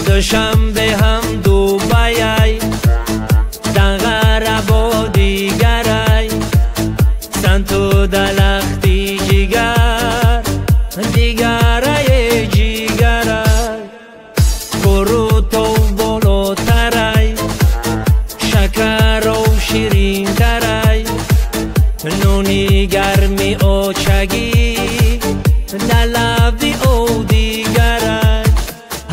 Душанбе ҳам Дубайай, Данғара бо дигарай, Санту далахти ҷигар, дигарае ҷигарай, Қурутов болотарай, шакаров ширинтарай, нуни гарми очагӣ далави ӯ дигарай.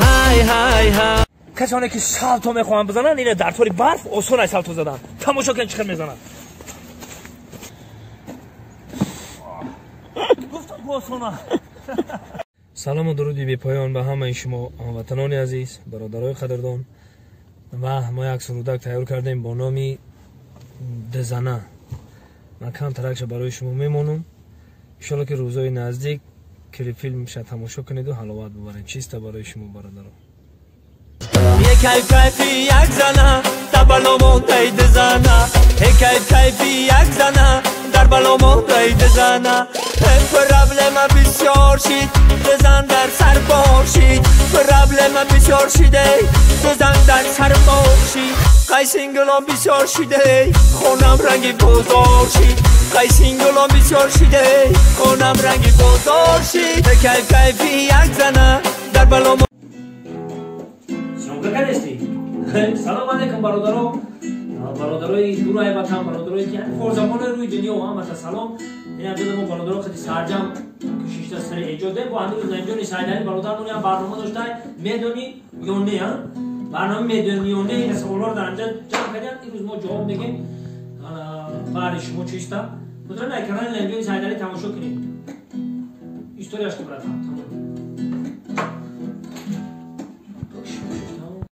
Ҳай ҳай ҳай. Касоне ки салто мехоҳанд бизананд, ина дар тори барф осон ай салто задан. Тамошо кунед, чӣ хел мезананд. Гуфтам, осона. Салому дуруди бепоён ба ҳамаи шумо, ҳамватанони азиз, бародарои қадрдон. Ва мо як сурудак тайёр кардем бо номи «Дизана». Ман камтаракша барои шумо мемонам. Иншолло, ки рӯзои наздик клипфилмша тамошо кунеду ҳаловат бубаред. Чиста барои шумо, бародаро. Кайф кайфи як зана, дар бало мондаи дизана. Кайф кайфи як зана, дар бало мондаи дизана. Проблема бисёр шид, дизан дар сар бор шид. Проблема бисёр шиде, дизан дар сар бор шид. Қайсинглон бисёр шиде, хонам ранги бозор шид. Қайсинглон бисёр шиде, хонам ранги бозор шид. Кайф кайфи як зана, дар бало. Съёмка кардести? Салом алейкум, бародаро, бародарои дурай ватан, бародарое ки форзабони рӯи дунё, ҳамаша салом. Ин ҷода мо бародаро хати сарҷам кӯшишта сари эҷод бо ҳамин Наимҷони Сайдали бародармон ям барнома доштай, «Медонӣ ё не». Барнома «Медонӣ ё не». Ина саволҳоро дар анҷа ҷамъ кардем, имрӯз мо ҷавоб мегем баъди шумо. Чиста метавонед дар канали Наимҷони Сайдали тамошо кунед. Историяш ки, братан, тамом.